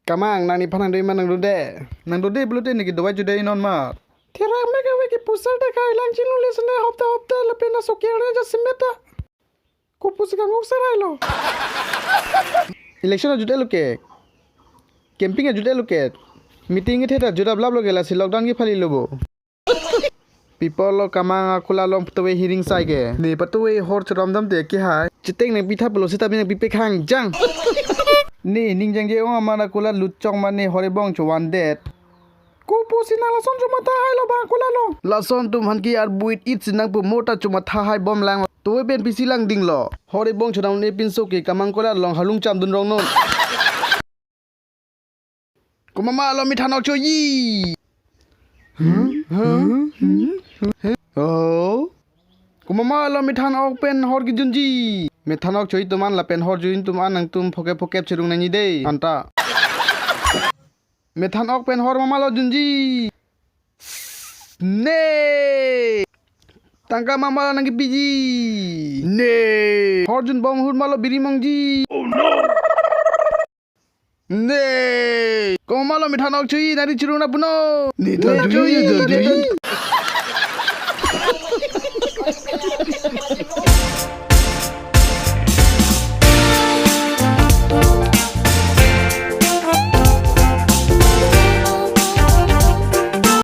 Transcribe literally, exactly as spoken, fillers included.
Kamang, nang nephan nangdoi ma nangdode? Nangdode pulote neke dovai judai non ma. Therak mek ave ke pusar ta kai lang chinlule sene hopta hopta lapen aso kerne jasemet ta. Kopusi kanguk serai lo. Election ajut elo ke. Campaign ajut elo ke. Meeting kethe ta jutdap lap lo ke, lasi lockdown ke phali lo bo. People lo Kamang akola along patuve hiring sai ke. Ne patuve hor choram dam te ke hai. Chiteng nangpitha pulo seta bi nangpipe khang jang. Ne ning jangje ong aman akola lutchok mane hor ebong chovan det. Kopusi nang lason chomatha hai lo bang akola lo. Lason atum aphan ke arbuit it si nang pu mota chomatha hai bom lang. Tuve pen pisi lang ding lo. Hor ebong chodam nepinso ke Kamang akola along halung cham dun rong non. Komat ma lo methan ok choji. Oh. Komat ma lo methan ok pen hor kejunji. Methan ok choi atum an lapen hor jun atum an nangtum phokep phokep cherung nangji dei. Anta. Methan ok pen hor mama lo junji. Ne. Tangka mama lo nangkepiji. Ne. Hor jun bom ahut ma lo biri mongji. Ne. Komat ma lo methan ok choji, nari chirung na puno. Ne, ne, than choji, choji, than ne, choji. Than